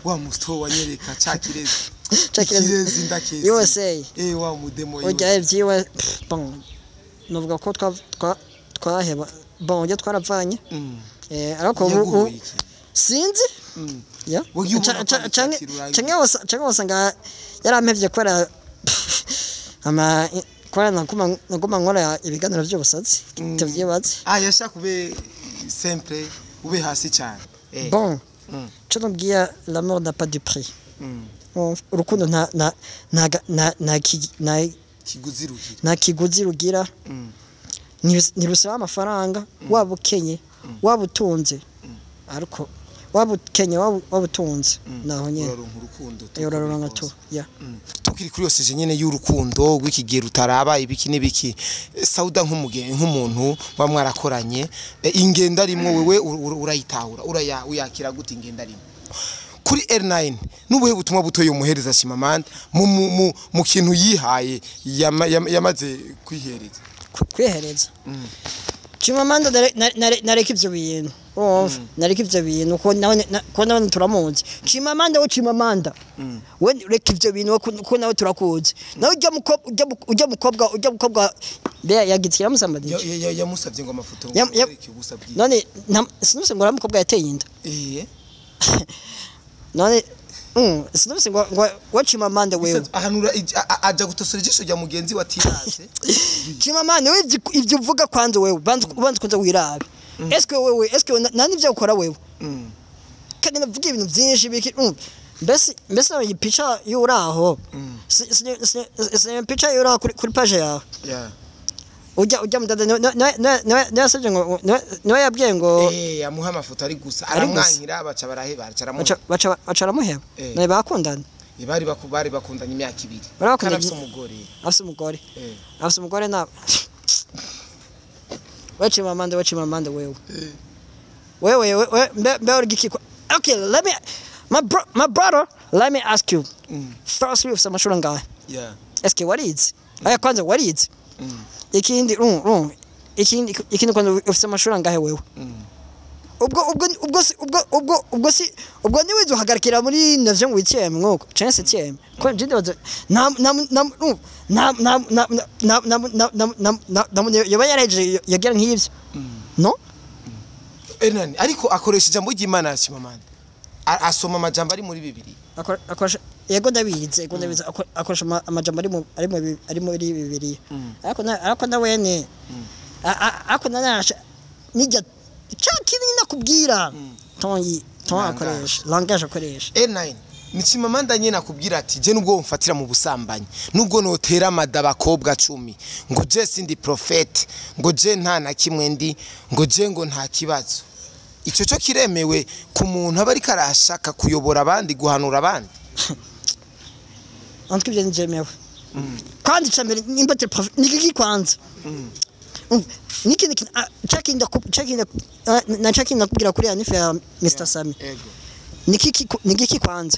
Wa musto wanyereka ca kirezi. Ca kirezi. Kirezi ndakesi. USA. Wa mudemo. Urya ivyiwe, bon, novuga ko twaheba, bon, ujya twaravanye. Ariko ubu Yaguhoye iki? Sinzi. Ya. Wagiye ubona ko Canke ati rurangiye. canke wasanga yarampevye kubera ama kubera naguma nkora ibiganiro vy'ubusazi, tuvyibaze. Ah, yashaka ube simple, ube hasi cyane. Bon, ico nobwira, l'amour n'a pas de prix. Bon, urukundo nta nta nta nta nta nta Kiguzi rugira. nta kiguzi rugira. Ntirusaba amafaranga, waba ukenye, waba utunze, ariko waba ukenye, waba utunze, naho nyene Uraronka urukundo. Uraronka tu ya. Tukiri kuri yose nyene y'urukundo rw'iki gihe rutaraba ibiki n'ibiki, Sauda, nk'umugeni, nk'umuntu muba mwarakoranye, ingendo arimwo wewe urayitahura, uraya uyakira gute ingendo arimwo kuri R9? N'ubuhe butumwa butoye umuhereza Chimamanda mu kintu yihaye, yamaze kwihereza? Kwihereza Chimamanda, nareka ivyo bintu, urumva, nareka ivyo bintu ko nawe turamuzi. Chimamanda, we Chimamanda, we reka ivyo bintu ko nawe turakuzi. Nawe ujya mukobwa, ujya mukobwa mbe yagize kiramusambadije. Yamusavye ngo amafoto ngo yereke ubusa bwiwe. None sinumvise ngo uriya mukobwa yateye inda. None sinumvise ngo we Chimamanda, wewe. Ahanura aja gutosora ijisho rya mugenzi wa tiraje. Chimamanda, we ivyo uvuga, kwanza wewe banza kwanza wirabe. Eske wewe, eske nani ivyo ukora wewe? Kandi navuga ibintu byinshi biki, mbese iyi picha y'uraho, si picha y'uraho kuri page yawe? Yeah. Ujya mudada niwe yasabye ngo niwe yabwiye ngo Amuha amafoto ari gusa. Ari gusa. Aramwankira, baca baraheba, baca aramuha. Baca baramuheba. Nawe bakundana. Bari bakundanye imyaka 2. Bari bakundanye. Kandi afise umugore. Afise umugore. Afise umugore na we Chimamanda, we Chimamanda, wewe. Wewe wewe, mbe uri giki? Okay, let me, my brother, let me ask you. Firstly, ufise amashuri angahe? Yeah. Eske warize? Aya, kwanza warize? Ikindi, ikindi kwanza, ufise amashuri angahe wewe? Ubwo si ubwo niwize uhagarikira muri 9e, 8e mwuko canke 7e, ko je ndibaza nta nta nta nta nta nta nta nta nta nta nta nta yoba yarahejeje yagira nk'ivyo, no? Hernani ariko akoresha ijambo ry'Imana, Chimamanda. Asoma amajambo ari muri Bibiliya. Akoresha, yego ndabizi, yego ndabizi, akoresha amajambo ari muri Bibiliya, ariko na wene ariko nanasha nijya ca kintu nakubwira, ton Langage. akoresha, langage akoresha. N9 ni Chimamanda nyene akubwira ati: "Je nubwo mfatira mu busambanyi, nubwo notera amada abakobwa 10, ngo je sindi prophète, ngo je nta na kimwe ndi, ngo je ngo nta kibazo." Ico cyo kiremewe ku muntu aba ariko arashaka kuyobora abandi, guhanura abandi? En tout cas, ibyo ntibyemewe. Kwanza icya mbere, nimba turi prof ni iki kwanza? Umva, n'ikindi kintu, na cakindi nakubwira kuri ya nife ya Mr Sami. Ego. Ni iki kwanza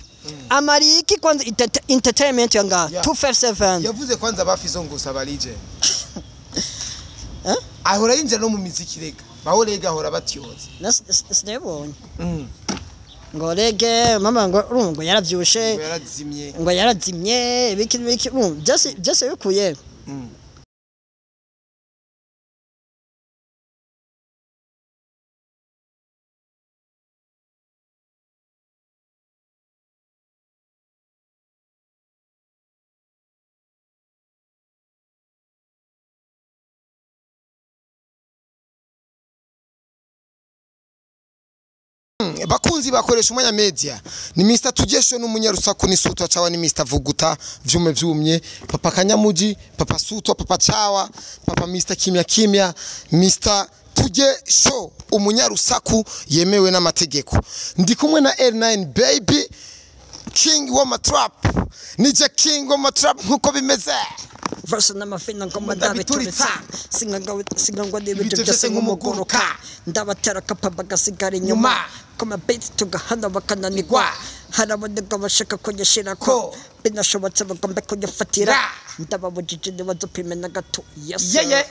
amari iki kwanza entertainment ya ngaha? 257. Yavuze kwanza bafizo ngo saba legend. Eh? Ahora yinjira no mu miziki, rega baho, rega ahora batyoza. Sinabonye ngo rege mama, ngo urumva ngo yaravyushe. Ngo yarazimye. Ngo yarazimye, ibiki n'ibiki, urumva byose byose bikuye. Bakunzi bakoresha umwanya media, ni Mr Tugesho n'umunyarusaku, ni Sutwa Chawa, ni Mr Vuguta vyume vyumye, Papa Kanyamuji, Papa Sutwa, Papa Chawa, Papa Mr Kimya Kimya, Mr Tugesho, umunyarusaku yemewe n'amategeko. Ndi kumwe na L9 baby, king wa matrap, nije king wa matrap nkuko bimeze. Verse n'amafina ngoma Ndabituritsa. ndabituritsa, singangwa n'ibintu Ibintu byose byose nk'umuguruka. nk'umuguruka. Ndabatera kapa bagasigara inyuma. Nyuma. Koma beat tugahana bakananirwa. Igwa. Haraboneka bashaka kunyishirako. Ko. Binashobotse bagombe kunyifatira. Ra. Ndababujije ntibazopime na gato, yes. Yeah.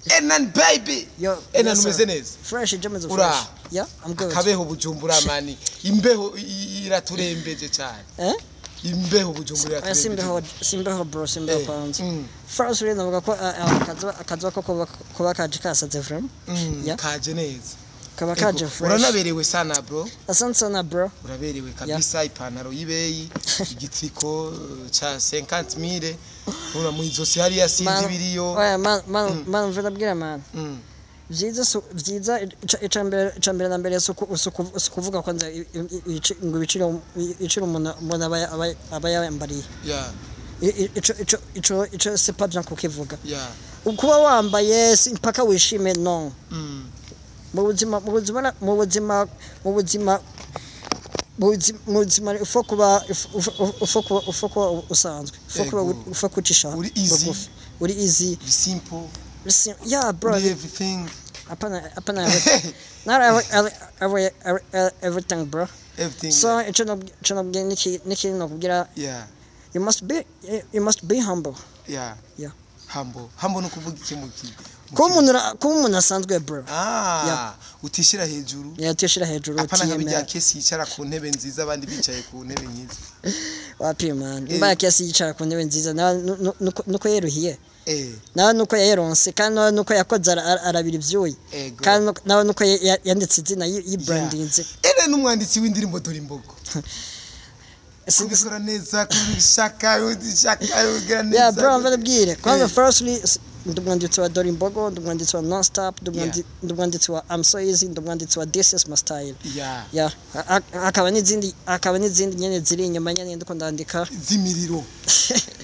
L9 baby. Yo. L9, Yes, sir. umeze neza? Fresh, jemeze. Ura. Fresh. Yeah, I'm good. Kabeho Bujumbura mani, imbeho iraturembeje cyane. Eh? Imbeho Bujumbura Oya, iraturembeje. simbeho, simbeho bro, simbeho. Kwanza first rero navuga ko akazuba ko kuba kaje kasaze vraiment. Yeah. Kaje neza. Kaba kaje Ego, fresh. Uranaberewe sana bro. Asante sana bro. Uraberewe kabisa, ipantaro y'ibeyi, igitriko ca 50 mille, ura mu izosi hariya sinzi biriyo. Oya man, man, man, mve ndabwira man. Vyiza vyiza ica mbere na mbere si ukuvuga kwanza ngo ibiciro umuntu aba yambariye. Ico c'est pas bien kukivuga. Kuba wambaye si impaka wishime, no. Mu buzima ufo kuba usanzwe, ufo kuba ufo kucisha Uri easy. bugufi. Uri easy. Be simple. Yeah bro. Uri everything. Hapana, hapana, not every, everything bro. Everything. So ico nobwira niki nokubwira, you must be humble. Yeah. Humble, humble no kuvuga iki mu ki Kuba umuntu asanzwe bro. Ah. Yeah. Utishira hejuru. Yeah, tuyashira hejuru. Apana nka bijya Utiyemera. kesi yicara ku ntebe nziza, abandi bicaye ku ntebe nyiza. Wapi man, imbaye kesi yicara ku ntebe nziza nawe nuko yeruhiye. Nawe nuko yayironse, kandi nawe nuko yakoze arabira ivyuya. Kandi nawe nuko yanditse izina, yibrandinze. Ere n'umwanditsi w'indirimbo Dore Imbogo, kubikora neza, kubishaka, ubishaka kugira neza. Yeah bro, mva kwanza, firstly ndi umwanditsi wa Dore Imbogo, ndi umwanditsi wa Non-Stop, ndi umwanditsi wa I'm So Easy, ndi umwanditsi wa This Is My Style. Yeah, akaba n'izindi nyene ziri inyuma nyene ndiko ndandika. Z'imiriro.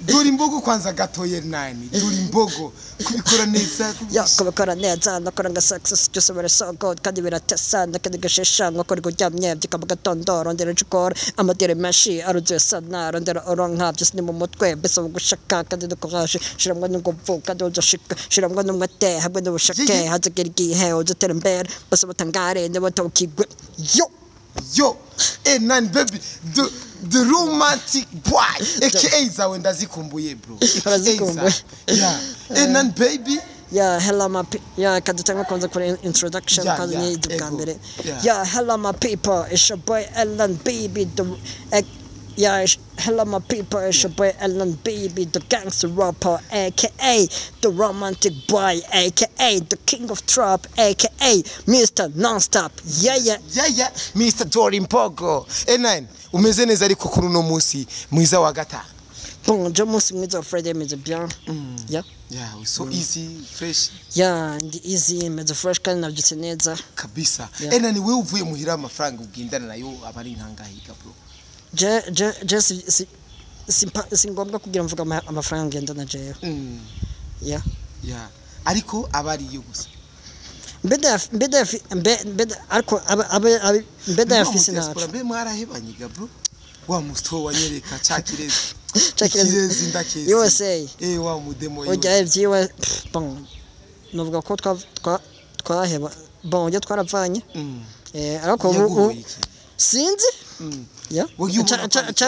Dore Imbogo kwanza gatoye nani, Dore Imbogo, kubikora neza. Ya, kubikora neza, nakora nga success byose biri so good kandi biratesa, nakandi gashesha nkakora kuryamye byuka mu gatondo, rondera icukora amadere menshi aruzuye sana, rondera oronka byose ni mu mutwe, mbese gushaka kandi dukoraje, shiramwo n'inguvu kandi uzoshika, shiramwo n'umwete hamwe n'ubushake. Hazagera igihe uzotera imbere bose batangare nibatawukigwe yo. Yo, nani baby, the romantic boy, aka zawe ndazikumbuye bro, AKA Urazikumbuye. zawe. Yeah, nani baby. Yeah, hello my yeah, kadutanga kwanza kuri introduction. Kwanza ni bwa mbere. Yeah, hello my people, it's your boy Ellen Baby, the yeah, hello my people, it's your boy Ellen Baby, the gangster rapper, aka the romantic boy, aka the king of trap, aka Mr. Nonstop. Yeah. Yeah, Mr. Dore Imbogo. N9, umeze neza ariko kuri uno munsi mwiza wa gatanu? Bon, je munsi mwiza wa Friday, meze bien. Yeah. Yeah, so easy, fresh. Yeah, ndi easy, meze fresh kandi nabyutse neza. Kabisa. Yeah. N9, wewe uvuye muhira amafaranga ugendana nayo aba ari nkangahiga bro? Je si ngombwa kugira mvuga amafaranga ngendana jewe. Yeah. Yeah, ariko aba ari iyo gusa. Mbe ariko abe mbe ndayafise Wa mu diaspora, ntaco. Mbe mwarahebanye ga bro, wa musto wanyereka ca kirezi? Ca kirezi. Ikirezi ndakesi. USA. Eh, wa mudemo. Urya ivyiwe, pff, bon, novuga ko twaheba, bon, urya twaravanye. Ariko ubu Yaguhoye iki? Sinzi. Yeah. Wagiye ubona ko ati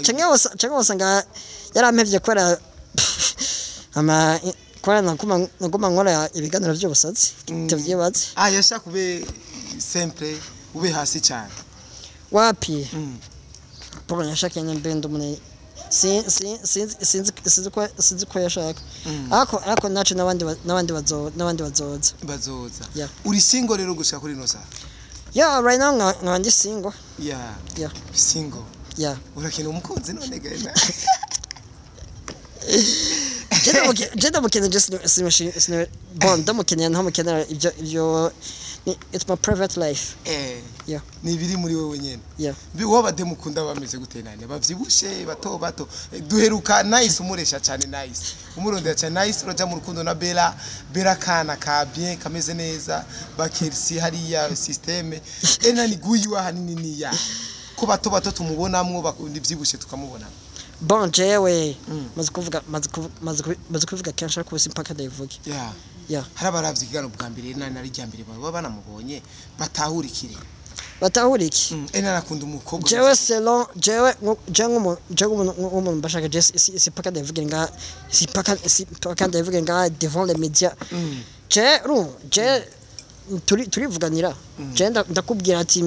Canke wasanga yarampevye kubera ama kubera naguma nkora ibiganiro vy'ubusazi, tuvyibaze. Ah, yashaka ube simple, ube hasi cyane. Wapi. Bon, yashaka nyine mbe umuntu sinzi ko yashaka, ariko naco n'abandi bazoza. Bazoza. Yeah. Uri single rero gushika kuri ino saha? Yeah, right now nkaba ndi single. Yeah. Single. Yeah. Urakeneye umukunzi none gahena? Je ndamukeneye, je bon, ndamukeneye, ntamukenera, ibyo it's my private life. Yeah. Ni ibiri muri wewe nyene. Yeah. Mbi wowe abademu ukunda bameze gute nane? Bavyibushe, bato bato? Duheruka Nice umuresha cyane, Nice umurondera cyane, Nice uraja mu rukundo na Bella. Bella kana ka bien, kameze neza, bakersi hariya système ena ni guyu ahanini niya ko bato bato tumubonamwo, bakunda ivyibushe tukamubonamo. Bon, jewe maze kuvuga kenshi, ariko ubu simpaka ndayivuge. Yeah. Hari abaravye ikiganiro bwa mbere nani, ari rya mbere baba banamubonye, batahurikire. Batahura iki? Ena nakunda umukobwa. Jewe selon jewe jewe nk'umuntu mbashaka, je simpaka ndayivuge ngaha, simpaka ndayivuge ngaha devant les médias. Je ru je Turivuganira. Je ndakubwira ati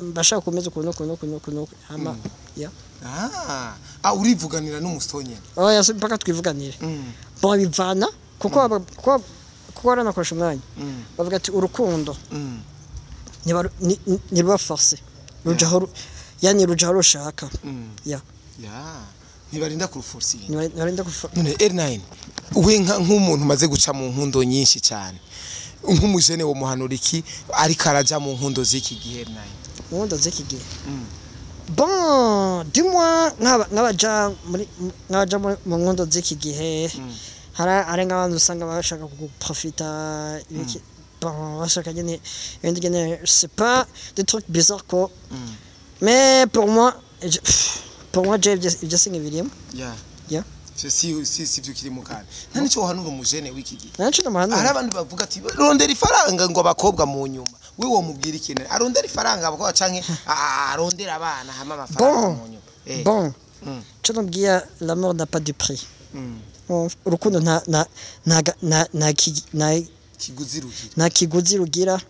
mbashaka kumeza ukuntu ukuntu ukuntu ukuntu, hama ya. Ah, urivuganira n'umusito nyene? Oya, si mpaka twivuganire. Bon, bivana kuko baranakoresha umwanya, bavuga ati urukundo ntiruba forcé, rujaho yani rujaho rushaka, ya. Ya, ntibarinda kuruforcinga. Ntibarinda None R9, we nk'umuntu umaze guca mu nkundo nyinshi cyane, nk'umujene wo muhanura iki ariko araja mu nkundo z'iki gihe, R9? Nkundo z'iki gihe, bon, du moins nk'abaja muri nk'abaja mu nkundo z'iki gihe, hari nk'abantu usanga bashaka kuprofita ibiki, bon, bashaka nyene ibindi nyene, c'est pas des trucs bizarres quoi. Mais pour moi pour moi je ibyo sinkibirimo. Yeah. Si byo kiri mu kandi nta nico wohanura umujene w'iki gihe? Naco ndamuhanura. Hari abandi bavuga ati rondera ifaranga ngo abakobwa mu nyuma. We womubwira ikintu, arondera ifaranga abakobwa canke arondera abana hama amafaranga Bon. mu nyuma? Bon, cyo nabwiye, l'amour n'a pas de prix. Bon, urukundo nta nta nta nta nta nta Kiguzi rugira. Nta kiguzi rugira.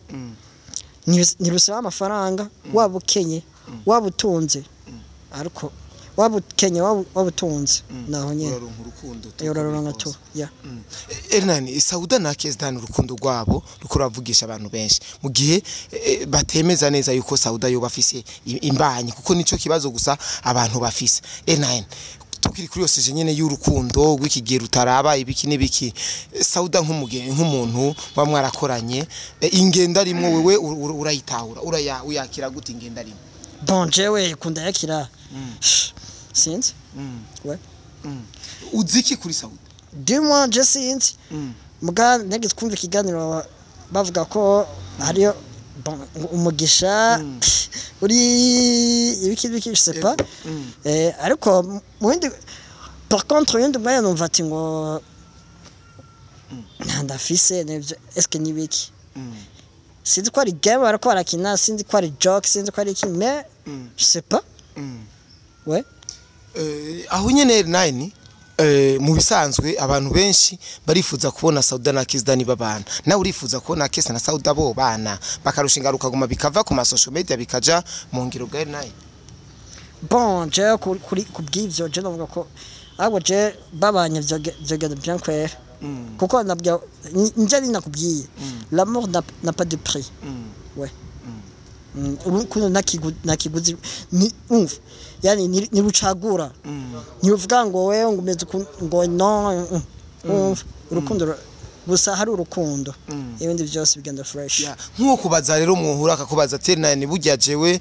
Ntirusaba amafaranga, waba ukenye waba utunze, ariko waba ukenye waba utunze, naho nyene uraronka urukundo tu. Uraronka tu, ya. Hernani, Sauda na Kesdan, urukundo rwabo ruko ruravugisha abantu benshi mu gihe batemeza neza yuko Sauda yoba afise imbanyi, kuko nico kibazo gusa abantu bafise. Hernani, tukiri kuri yose nyene y'urukundo rw'iki gihe rutaraba ibiki n'ibiki, Sauda nk'umugeni, nk'umuntu muba mwarakoranye, ingendo arimwo wewe urayitahura, uraya uyakira gute ingendo arimwo? Bon, jewe kunda yakira, sinzi, ouais. Uzi iki kuri Sauda? Du moins je sinzi, muga nageze kumva ikiganiro bavuga ko hariyo, bon, umugisha uri ibiki ibiki, je sais pas. Ariko mu yindi, par contre yindi mwanya numva ati ngo nta ndafise nivyo, est-ce que nibiki, sinzi ko ari game bariko barakina, sinzi ko ari joke, sinzi ko ari iki, mais je sais pas, ouais. Aho nyene R9, mu bisanzwe abantu benshi barifuza kubona Sauda na Kizdani babana. Nawe urifuza kubona Kesa na Sauda bo bana bakarushinga rukaguma, bikava ku ma social media bikaja mu ngiro bwa R9? Bon, jewe kuri kubw'ivyo je novuga ko ahubwo je babanye vyogenda bien kwera, kuko nabwiye nje nakubwiye, l'amour n'a pas de prix, ouais. Urukundo nta kiguzi, ni umva yani ntirucagura, ntiruvuga ngo wewe ngo umeze ngo non. Umva, urukundo gusa hari urukundo, ibindi byose bigenda fresh. Yeah. Nk'uwo kubaza rero muhura akakubaza ati R9, burya jewe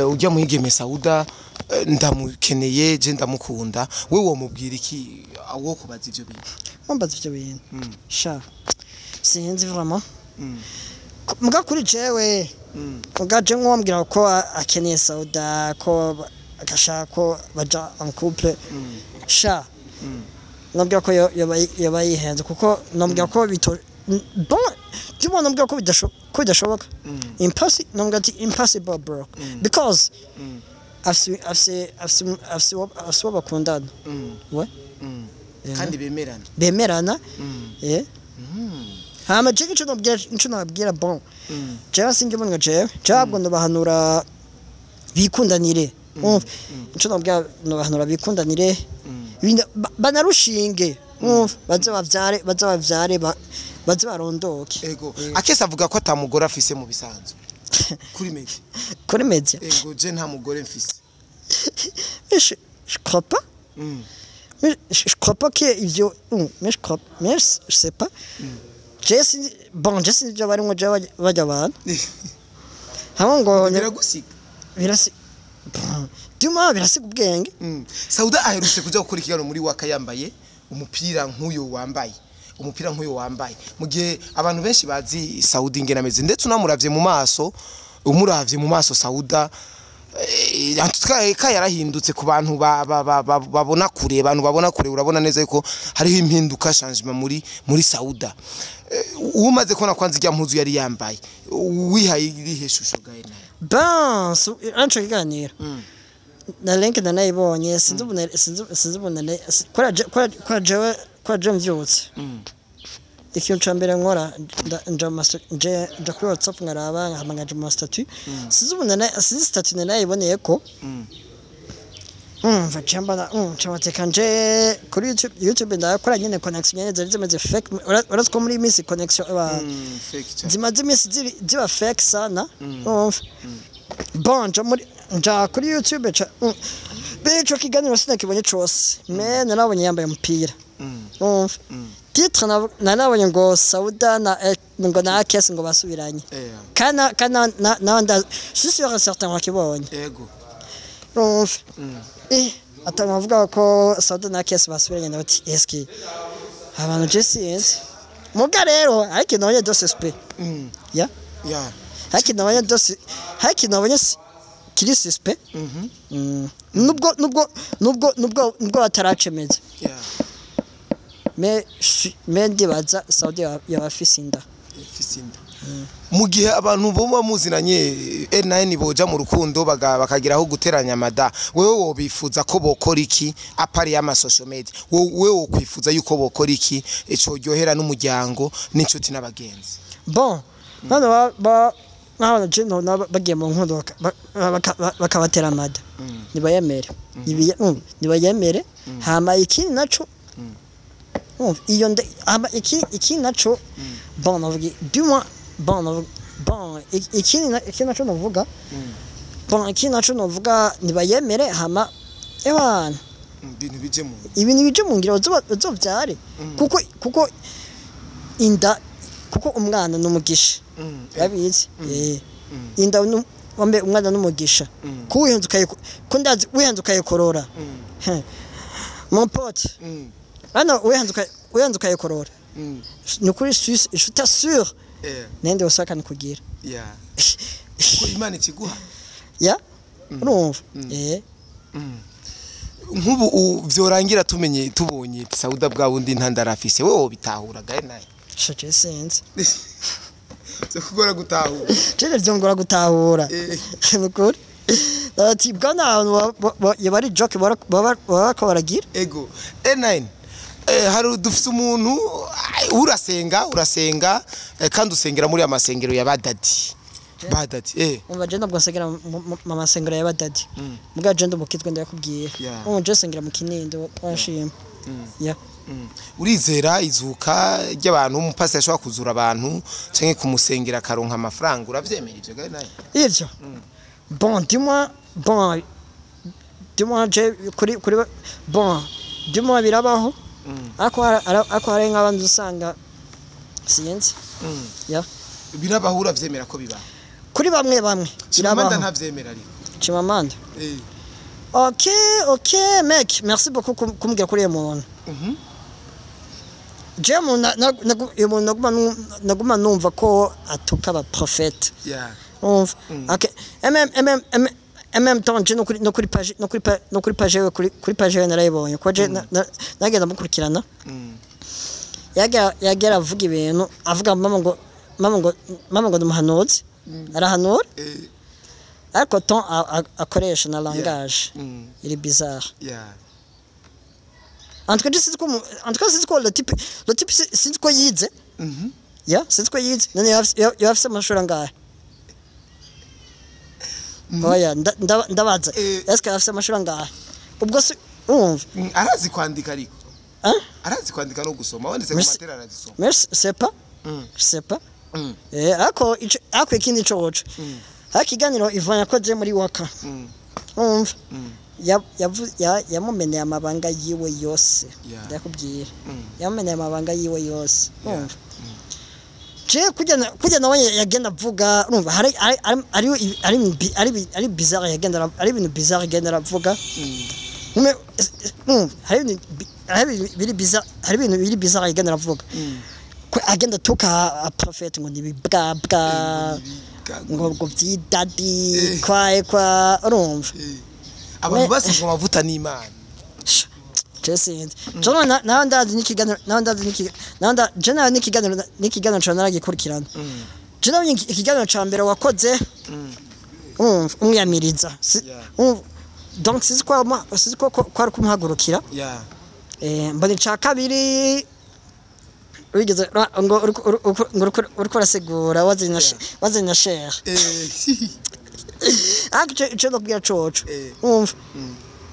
ujya muhigeme Sauda ndamukeneye, je ndamukunda, we womubwira iki awo kubaza ivyo bintu? Mumbaza ivyo bintu, sha, sinzi vraiment. Muga kuri jewe, muga je nkombwira ko akeneye Sauda, ko agashaka ko baja en couple, sha, nabwira ko yoba yihenze, kuko nabwira ko bito bon, du moins nabwira ko bidashoboka, impossible, nabwira ati impossible bro, because afise uwo bakundana, ouais. Kandi bemerana. Bemerana, eh. Hama je ico nabwira, bon, jewe sinjye mbona, jewe ahubwo ndabahanura bikundanire. Umva, ico nabwira, ndabahanura bikundanire, banarushinge, umva, baze bavyare, baze barondoke. Ego, Akesa avuga ko atamugore afise mu bisanzwe kuri media. Kuri media. Ego, je nta mugore mfise. Mais je crois pas. Mais je crois pas que ivyo mais je crois, mais je sais pas. Je sinzi, bon, je sinzi ibyo barimwo, je bajya abantu hamwe ngo Biragusiga. Birasi, du moins birasiga ubwenge. Sauda aherutse kuja gukora ikiganiro muri Waka yambaye umupira nk'uyu wambaye, umupira nk'uyu wambaye, mu gihe abantu benshi bazi Sauda ingene ameze, ndetse unamuravye mu maso, umuravye mu maso Sauda, en tout cas ka yarahindutse ku bantu babona kure, abantu babona kure, urabona neza yuko hariho impinduka, changement muri Sauda. Umaze kubona kwanza irya mpuzu yari yambaye, wihaye irihe shusho gahe nayo? Bon, anco kiganiro na link nanayibonye, sinzi ubu sinzi ubu kora jewe mvyutse. Ikintu ca mbere nkora, nja mu nja kuri WhatsApp nkaraba, hama nkaja mu statut. Sinzi ubu sinzi statut narayiboneye ko umva camba ncabateka nje kuri YouTube ndakora nyene. Connection nyene zari zimeze fake. Urazi ko muri iyi minsi connection Fake cyane. Zimaze iminsi ziba fake sana. Umva, bon, nja muri, nja kuri YouTube ca ico kiganiro sinakibonye cose, mais narabonye yambaye umupira. Umva, titre narabonye ngo Sauda na ngo na Akes ngo basubiranye. Kana kana na je suis sûr et certain wakibonye. Ego. Urumva, atanga avuga ko Sauda na Akes basubiranye, ndabati eski abantu je sinzi. Muga rero ariko nabonye de suspect. Ya. Ariko nabonye de, ariko nabonye kiri suspect. Nubwo bataracemeza. Mais ndibaza Saudi yaba afise inda. Ifise inda. Mu gihe abantu boba muzinanye L9 boja mu rukundo bakageraho guteranya amada, wewe wobifuza ko bokora iki à part y'ama social media? Wewe wokwifuza yuko bokora iki ico ryohera n'umuryango n'inshuti n'abagenzi? Bon, none ba nk'abantu je nobona bagiye mu nkundo bakabatera amada, nibayemere. Nibayemere. Hama ikindi naco, umva, iyo hama ikindi naco, bon, navuga du moins, bon, navuga, bon, ikindi naco novuga, bon, ikindi naco novuga, nibayemere, hama ewana ibintu bije mu ibintu bije mu ngiro, bazovyare, kuko inda, kuko umwana ni umugisha. Urabizi, inda wambe umwana n'umugisha. Ko wihenze ko ndazi wihenze ukayikorora. Mon pote, hano wihenze ukayikorora, ni ukuri, je t'assure, nende usakana kugira. Yeah, ko Imana ikiguha. Ya, urumva. Nk'ubu vyorangira tumenye tubonye Sauda bwa bundi ntandarafise, wewe wobitahura gahe naye? Shaje sinzi. Byo kugora gutahura. Jewe vyongora gutahura. Nukuri ati bwa nta yaba ari joke baba ko baragira. Ego, L9, hari dufise umuntu, urasenga kandi usengera muri amasengero ya badadi badadi. Umva, je ntabwo nsengera mu masengero y'abadadi. Mbwa je ndi umukitwe, ndakubwiye. Umva, je nsengera mu Kinindo, wanshima. Ya. Urizera izuka ry'abantu, umupasi ashobora kuzura abantu canke kumusengera akaronka amafaranga, uravyemera ivyo gahe naye? Ivyo, bon, dis-moi, bon, dis-moi, je kuri bon, dis-moi, birabaho, ariko hari nk'abandi usanga sinzi. Ya. Birabaho, uravyemera ko bibaho? Kuri bamwe bamwe. Chimamanda Birabaho. Ntavyemera ariko. Chimamanda. Ok, mec, merci beaucoup kumbwira kuri uyu muntu. Je mu uyu muntu naguma numva ko atuka aba prophète. Umva. Ok. En même temps, je no kuri page no kuri page kuri page we narayibonye ko je nagenda mukurikirana. Yagera avuga ibintu, avuga mama ngo numuhanuzi. Arahanura. Ariko ton akoresha na langage iri bizarre. En tout cas, sinzi ko en tout cas sinzi ko le type sinzi ko yize. Ya, sinzi ko yize. None yafise amashuri angahe? Oya, ndabaza. Est-ce que afise amashuri angahe? Ubwo si urumva. Arazi kwandika ariko. Hein? Arazi kwandika no gusoma, wanditse ku Merci. matera arazisoma. Mais c'est pas. C'est pas. Ariko ikindi coco. Ariko ikiganiro Ivan yakoze muri Waka. Urumva? Yamumeneye amabanga yiwe yose. Ndakubwira. Yamumeneye amabanga yiwe yose. Urumva? Je kujya nawe yagenda avuga, urumva, hari ari ari ari ari ari bizarre, yagenda ari ibintu bizarre yagenda aravuga. Urumva, hari ibintu biri bizarre, hari ibintu biri bizarre yagenda aravuga. Ko agenda atuka a prophète ngo ni bwa bwa ngo vyidadi kwa urumva. Abantu basizwe amavuta n'Imana. Je sinzi. Je nawe ndazi n'ikiganiro, nawe ndazi n'ikiganiro, je nawe n'ikiganiro cawe naragikurikirana. Je nawe ikiganiro ca mbere wakoze, urumva, umwiyamiriza. Urumva, donc sinzi ko kwari kumuhagurukira. Mbona ica kabiri. Wigeze ngo uriko urasigura wazanye na shere. Ariko ico ndakubwira coco, umva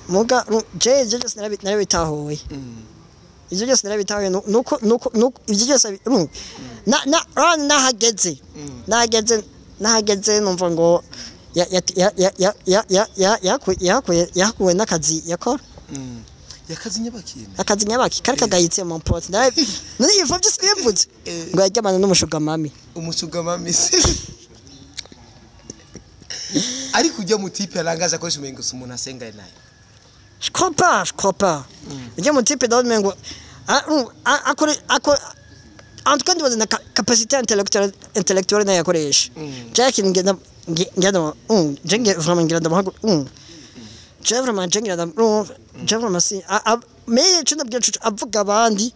muga je ivyo byose narabitahuye, ivyo byose narabitahuye. Nuko ivyo byose na nahageze numva ngo yakuwe n'akazi yakora. Yakazi nyabakina. Akazi nyabaki kari kagayitse, mon pote. None ivyo byose bivuze ngo yaryamana n'umushuga mami. Umushuga mami, ariko ujya mu type arangaje akoresha umengo si umuntu asenga naye. Je crois pas, je crois pas. Ujya mu type ndabona ngo akore akore, en tout cas ndibaza na capacité intellectuelle nayo yakoresha. Jack ngenda ngenda je nge vraiment ngira ndamuha je vraiment je ngira je vraiment si mais ico ndabwira coco, avuga abandi,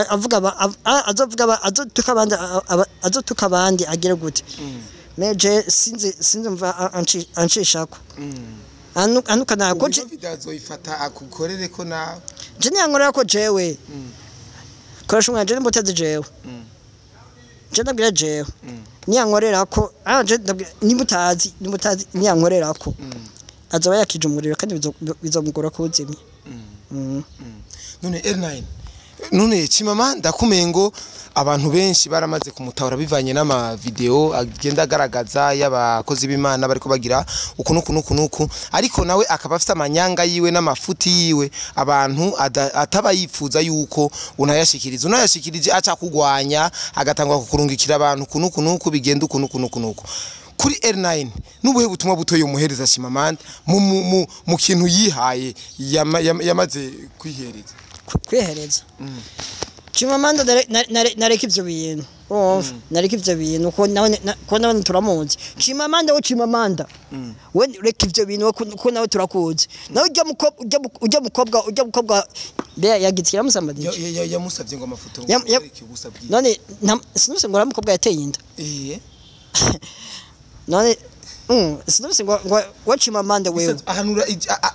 avuga azovuga azotuka abandi, azotuka abandi agire gute, mais je sinzi mva anshishako anuka nako Ubu video azoyifata akukorere ko nawe. Je niyankorera ko jewe koresha umwana, je nimba jewe je ndabwira jewe niyankorera ko je ndabwira nimba utazi niyankorera ko azoba yakije umuriro kandi bizomugora kuwuzimya. None R9, none Chimamanda kumengo abantu benshi baramaze kumutahura bivanye n'ama video agenda agaragaza y'abakozi b'Imana bariko bagira uku nuku nuku nuku, ariko nawe akaba afite amanyanga yiwe n'amafuti yiwe abantu ataba yifuza yuko unayashikiriza, unayashikirije aca kugwanya, agatangwa kukurungikira abantu uku nuku nuku, bigenda uku nuku nuku nuku. Kuri R9, n'ubuhe butumwa butoye umuhereza Chimamanda mu kintu yihaye yamaze kwihereza? Kwihereza Chimamanda, nareka ivyo bintu, urumva, nareka ivyo bintu ko nawe turamuzi. Chimamanda we, Chimamanda we, reka ivyo bintu ko nawe turakuzi. Nawe ujya mukobwa mbe yagize kiramusambadije. Yamusavye ngo amafoto ngo yereke ubusa bwiwe. None sinumvise ngo uriya mukobwa yateye inda. None sinumvise ngo we Chimamanda wewe. Ahanura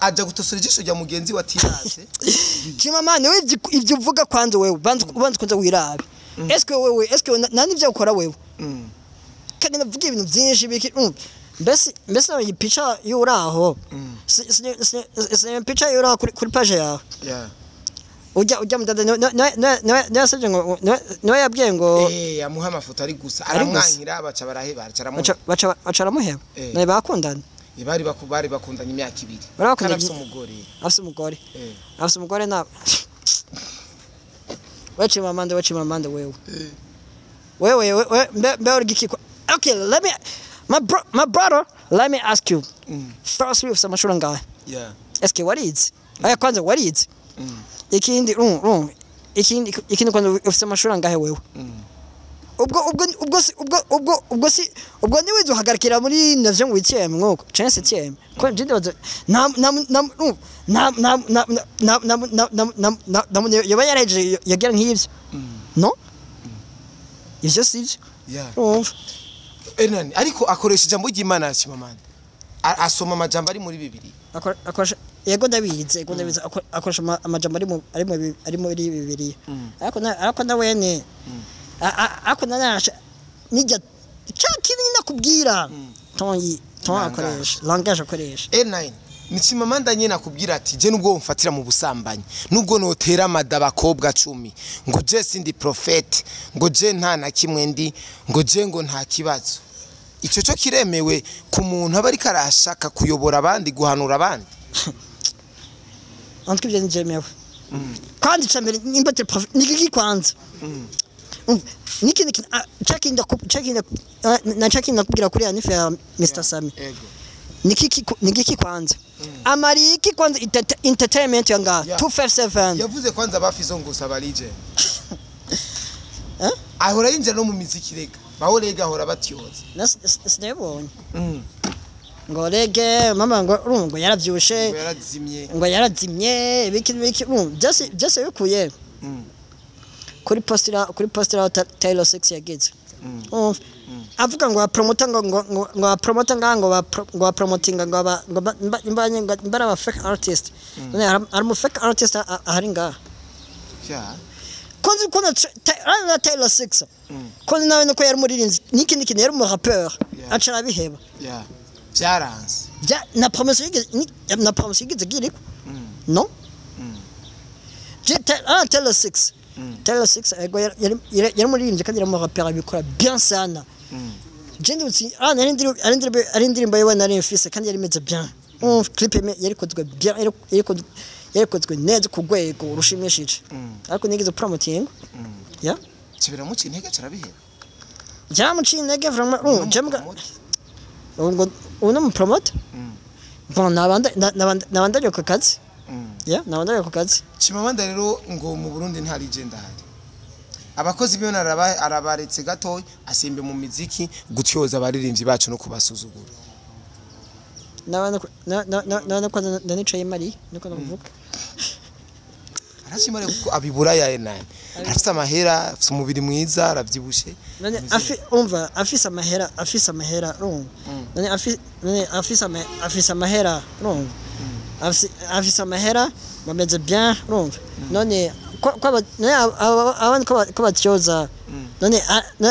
aja gutosora ijisho rya mugenzi wa tirase. Chimamanda wewe, ivyo uvuga kwanza wewe banza kwanza wirabe. Eske wewe, eske nani ivyo ukora wewe? Kandi navuga ibintu byinshi biki, mbese iyi picha yuraho, si picha yuraho kuri page yawe? Yeah. Ujya mudada niwe yasabye ngo niwe yabwiye ngo Eh, amuha amafoto ari gusa. Ari gusa. Aramwankira, baca baraheba, baca aramuha. Baca aramuheba. Eh. Nawe bakundana. Bari bakundanye imyaka 2. Bari bakundanye- Kandi afise umugore. Afise umugore. Eh. Afise umugore na we Chimamanda, we Chimamanda wewe. Wewe wewe, mbe uri giki? Okay, let me my brother, let me ask you. First, ufise amashuri angahe? Yeah. Eske warize? Aya kwanza warize? Ikindi ikindi kwanza, ufise amashuri angahe wewe? Ubwo si ubwo niwize uhagarikira muri 9e, 8e mwuko canke 7e, ko je ndibaza nta nta nta nta nta nta nta nta nta nta nta nta muntu yoba yarahejeje yagira nk'ivyo. No, ivyo sivyo. Urumva. Hernani ariko akoresha ijambo ry'Imana, Chimamanda. Asoma amajambo ari muri Bibiliya. Akoresha, yego ndabizi, yego ndabizi, akoresha amajambo ari muri Bibiliya, ariko na wene ariko nanasha nijya ca kintu nakubwira ton ton Langage. Akoresha langage akoresha. N9 ni Chimamanda nyene akubwira ati je nubwo mfatira mu busambanyi, nubwo notera amada abakobwa 10, ngo je sindi prophète, ngo je nta na kimwe ndi, ngo je ngo nta kibazo. Ico cyo kiremewe ku muntu aba ariko arashaka kuyobora abandi, guhanura abandi? En tout cas ibyo ntibyemewe. Kwanza ica mbere, nimba turi prof ni iki kwanza? Umva, n'ikindi kintu, na cakindi nakubwira kuri ya nife ya Mr Sami. Ego. Niki kwanza amari iki kwanza entertainment yanga 257? Yavuze kwanza bafizo ngo sabarije. Eh? Ahora yinjira no mu miziki, rega baho rega ahora batyoza. Sinabonye ngo rege mama ngo urumva ngo yaravyushe. Ngo yarazimye. Ngo yarazimye ibiki biki, urumva byose bikuye kuri postira Taylor 6 yagize. Urumva avuga ngo bapromota ngo bapromota ngo bapromotinga ngo aba ngo ngo mba aba fake artist. None hari mu fake artist ahari ngaha? Yeah. Ko nzi ko na Taylor Six, ko nawe nuko yari umuririmbyi n'ikindi kintu, yari umu rappeur, aca arabiheba. Yeah, byaranze. Na promotion yigeze na promotion yigeze giriko no. Taylor Six, Taylor Six, ego, yari umuririmbyi kandi yari umu rappeur, abikora bien sana. Je ndutsi ari indirimbo yiwe nari mfise kandi yari imeze bien. Clip yari ikozwe bien, yari ikozwe neza ku rwego rushimishije, ariko nigeze promoting, yeah. Kibiramuca intege, carabiheba. Byamuciye intege vraiment. Je mbwa ngo uno mu promote, bon, nabanda ku kazi, yeah, nabanda ku kazi. Chimamanda rero ngo mu Burundi nta legend ahari, abakozi biwe arabaretse gatoya, asimbe mu miziki gutyoza abaririmbyi bacu no kubasuzugura. Nabanda kwanza ndanicaye mari niko navuga. Arashimare kuko abibura ya nani, arafise amahera, afise umubiri mwiza, aravyibushe. None afi umva afise amahera, urumva, none afise amahera, urumva, afise amahera, bameze bien, urumva. None none abandi ko batyoza, none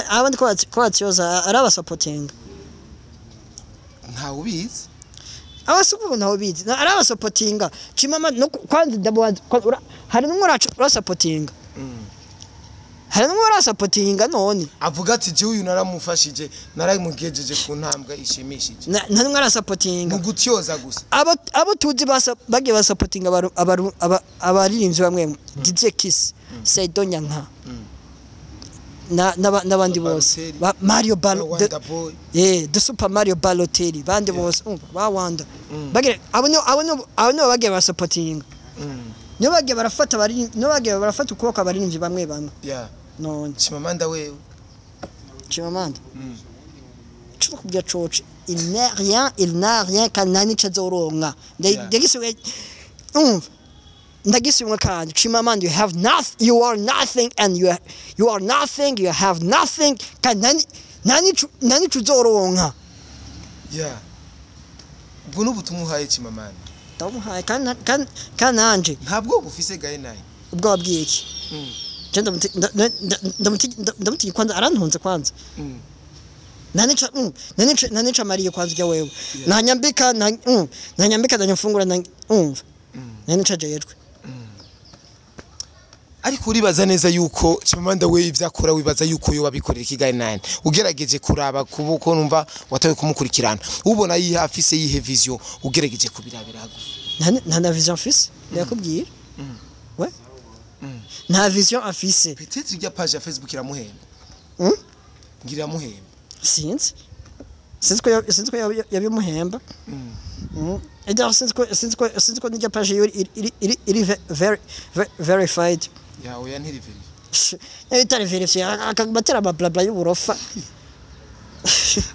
abandi ko batyoza, arabasapotinga? Ntawe ubizi. Abasuku ntawe bizi arabasapotinga. Chimama no kwanza ndabaza, hari n'umwe urasapotinga? Hari n'umwe urasapotinga none? Avuga ati jewe uyu naramufashije, naramugejeje ku ntambwe ishimishije. Nta n'umwe arasapotinga. Mu gutyoza gusa. Abo tuzi bagiye basapotinga abaririmbyi bamwe, DJ Kiss, Saido Nyanka n'abandi bose. Balotelli. Ba Mario Balo Wanda Boy. The Super Mario Balotelli, bandi bose, umva, ba Wanda bagira abo nibo bagiye basapotinga, nibo bagiye barafata bari, nibo bagiye barafata ukuboko abaririmbyi bamwe bamwe. None Chimamanda wewe? Chimamanda, cyo kubwira coach, il n'a rien, il n'a rien, kandi nta nico azoronka. Ndagisubiye, umva, ndagisubimwe kandi, Chimamanda, you have nothing, you are nothing, and you are nothing, you have nothing, kandi nta nico uzoronka. Yeah, ubwo n'ubutumwa uhaye Chimamanda. Ndamuhaye kandi nanje. Ntabwo bufise gaye naye. Ubwo wabwiye iki? Je ndamutinya kwanza, arantunze kwanza. Nta nica mariye kwanza ujya wewe, ntanyambika, ntanyambika, ntanyamfungura, umva, nta nica jejwe. Ariko uribaza neza yuko Chimamanda we ivyo akora, wibaza yuko yo babikorera ikigali nane? Ugerageje kuraba kuko numva watawe kumukurikirana, ubona yihe afise yihe vision ugerageje kubirabira hagufi? Nta na vision afise, ndakubwira we, nta vision afise. Peut-être irya page ya Facebook iramuhemba. Ngira iramuhemba. Sinzi ko yabimuhemba. Et d'ailleurs, sinzi ko n'irya page yiwe iri verified. Ya, oya, ntiri vérifié. Itari vérifié, akabatera amablabla y'uburofa.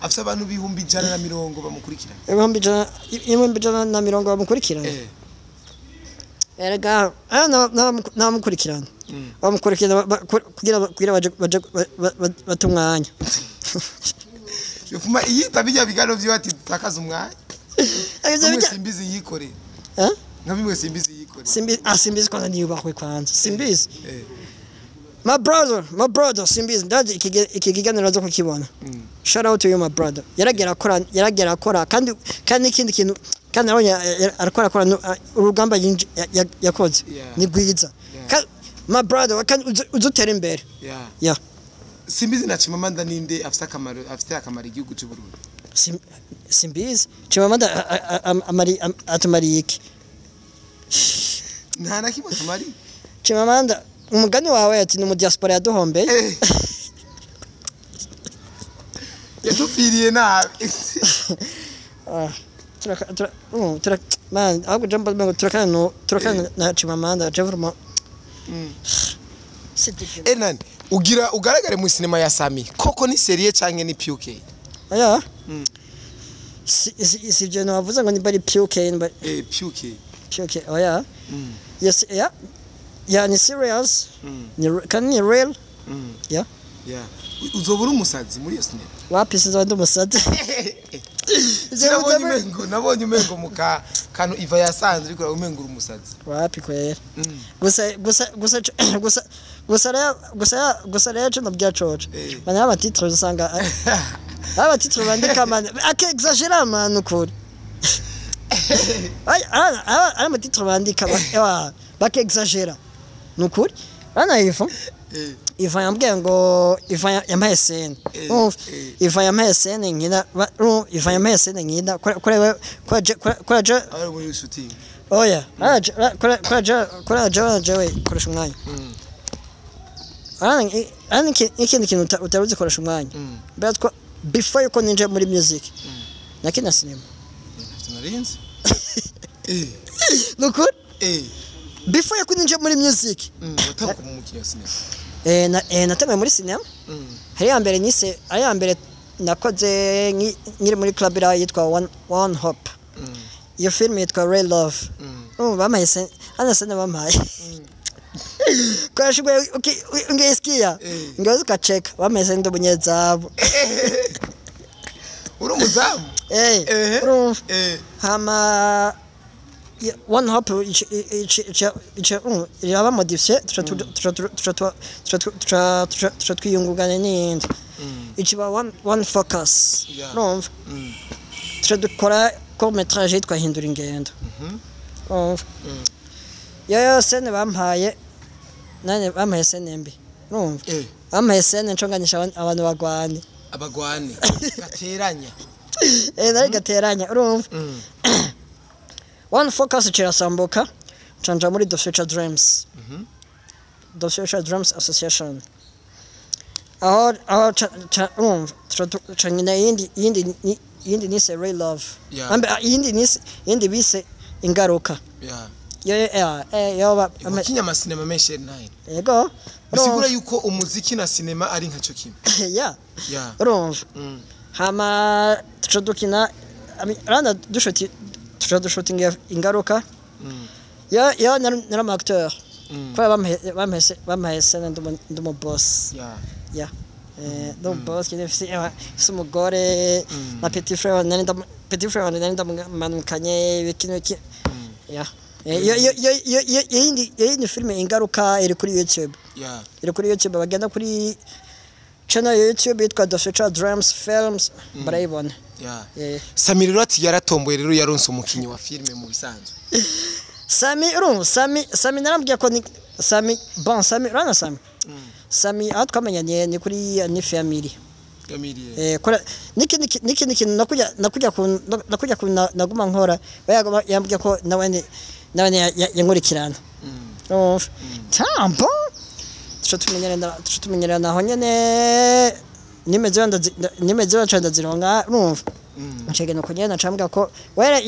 Afise abantu 120,000 bamukurikirana. 120,000 bamukurikirana? Eh. Erega aya n'abamukurikirana bamukurikirana kugira baje bate umwanya. Yofuma iyita bijya biganiro vyiwe ati takaza umwanya. Ivyo Bimwe Simbizi yikorera. Eh? Nka bimwe Simbizi yikorera. Simbizi, Simbizi kwanza niyubahwe kwanza, Simbizi. My brother, my brother Simbizi, ndazi iki kiganiro aza kukibona. Shout out to you, my brother. Yaragera akora, yaragera akora, kandi n'ikindi kintu kandi nabonye arakora akora urugamba yakoze ni rwiza. My brother, kandi uzutera imbere. Yeah. Simbizi na Chimamanda, ninde afise akamaro, afite akamaro igihugu cy'u Burundi? Simbizi, Chimamanda atumariye iki? Nta na kimwe tumari. Chimamanda, umugani wawe ati ni mu diaspora yaduhombeye. Yadupfiriye nabi. Ah, man, ahubwo jambo ngo turakana no turakana na Chimamanda, je vraiment, c'est dégueu. Enan ugira ugaragare mu sinema ya Sami, koko ni sérieux canke ni PUK? Oya. Si ibyo navuze ngo ni bari PUK ni bari PUK. PUK, oya. Yes, yeah, ni serious. Kandi ni real. Yeah. Yeah, uzobura umusazi muri iyo sinema? Wapi, sinzi, ndi umusazi. Nabonye umengo muka kantu iva yasanze ariko umengo uri umusazi. Wapi kwera. Gusa gusa gusa gusa Gusa rero, gusa rero cyo nabwira coco, Eh. man, ama titre usanga aba titre bandika, man, ake exagéra, man, ukuri. Ay, ara ama titre bandika bake exagéra, nukuri. Ana Ivan, Ivan yambwiye ngo Ivan yampaye scène. Urumva? Ivan yampaye scène nkina, urumva, Ivan yampaye scène nkina kuri kuri je. Ari muri shooting? Oya, kuri je jewe koresha umwanya. Arana ikindi kintu utaruzi, koresha umwanya. Mbere two before yuko ninje muri music, nakina cinema. Ntavyo narinzi. Nukuri. Before yuko ninje muri music, Watanguye mu mukino wa sinema? Natanguye muri cinema. Hari ya mbere nise, ari ya mbere nakoze nkiri muri club iriya yitwa One Hope. Iyo film yitwa Ray Love. Urumva, bampaye hano scène bampaye koresha ubwo ungeisikia, ngeweza ukacheka, bampaye scène ndi umunyezamu. Uri umuzamu? Urumva, hama One Hope iraba modifié, tuca twiyungunganya n'iyindi ikiba One Focus. Urumva, tuca dukora court métrage yitwa Hindura Ingendo. Urumva, yo scène bampaye nane, bampaye scène mbi, urumva. Bampaye scène nconganisha abantu bagwane. Abagwane gateranya. Nari gateranya, urumva. One Focus kirasambuka, canja muri The Future Dreams, The Future Dreams Association, aho urumva, tuca nyina yindi nise Ray Love. Ambe, yindi nise, yindi bise Ingaruka. Yo yo Wakinye amasinema menshi, L9. Yego. Bisigura yuko umuziki na sinema ari nkaco kimwe. Ya. Urumva, hama tuca dukina randa dushuti, tuca dushutinga Ingaruka. Yo nari umu acteur, kubera bampaye scène ndi umu boss. Ya, ndi umu boss nyine, mfise umugore na petit frère wanje, petit frère wanje nari ndamumanukanye, ibiki n'ibiki. Ya. Iyo yindi filime Ingaruka iri kuri YouTube. Iri kuri YouTube, bagenda kuri channel ya YouTube yitwa The Future Dreams Films, barayibona. Sami rero ati yaratomboye rero, yaronse umukinyi wa filime mu bisanzwe. Sami, urumva, Sami narambwiye ko ni Sami, bon, Sami, urabona Sami aho twamenyanye ni kuri ni family. Familie. Kora niki kintu nakujya ku naguma nkora, yambwiye ko nawe yankurikirana. Urumva, tambo tuca tumenyerana aho nyene, nimeze wenda ndazironka, urumva. Ncege nuko nyene nacambwira ko wera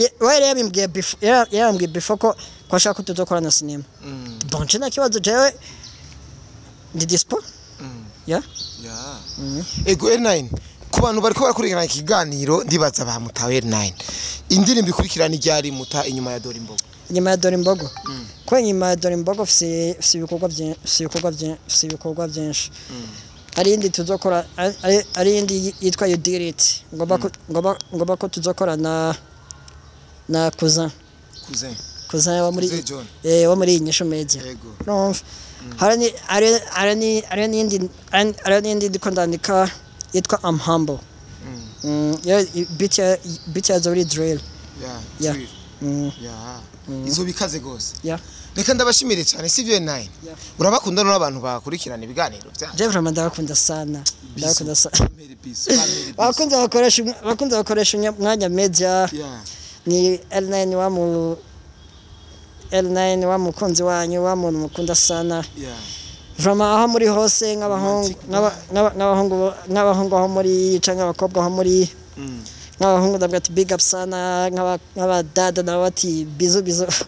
yabimbwiye before, yarambwiye before ko ashaka ko tuzokorana cinema. Bon, nce nta kibazo, jewe ndi dispo. Ya. Ego, L9, ku bantu bariko barakurikirana ikiganiro, ndibaza bamutawe L9. Indirimbo ikurikirana iryari muta inyuma ya Dore Imbogo? Inyuma ya Dore Imbogo, ko inyuma ya Dore Imbogo fise ibikorwa byinshi, fise ibikorwa byinshi. Hari iyindi tuzokora, hari iyindi yitwa You Did It, ngomba ko tuzokora na cousin. Cousin. Cousin wa muri Cousin John. Wa muri Inyishu Media. Urumva, hari ni hari n'iyindi ndiko ndandika yitwa I'm Humble. Yo beat ya zori drill. Yeah. Drill. Izo bikaze gose. Yeah. Reka ndabashimire cyane, sivyo L9? Yeah. Urabakunda n'abantu bakurikirana ibiganiro byanyu? Je vraiment ndabakunda sana, ndabakunda sana. Bamere peace, bamere peace. Bakunze bakoresha umwanya media. Ni L9 wa mu L9 wa mukunzi wanyu, wa muntu mukunda sana. Vraiment, aho muri hose, nk'abahungu, Romantic. nk'abahungu aho muri canke abakobwa aho muri, nk'abahungu ndavuga ati big up sana, nk'abadada nabo bati bisous bisous.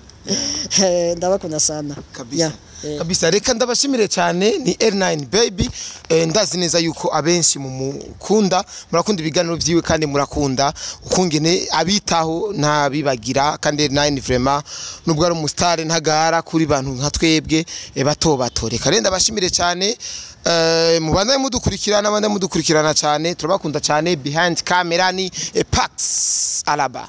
Ndabakunda sana. Kabisa. Yeah. Kabisa, reka ndabashimire cyane, ni L9 baby. Ndazi neza yuko abenshi mumukunda, murakunda ibiganiro byiwe kandi murakunda ukungene abitaho ntabibagira. Kandi L9 vraiment, nubwo ari umustar, ntagara kuri bantu nka twebwe bato bato. Reka rero ndabashimire cyane, mubandanye mudukurikirana, abandanye mudukurikirana cyane, turabakunda cyane. Behind camera ni Pax Alaba.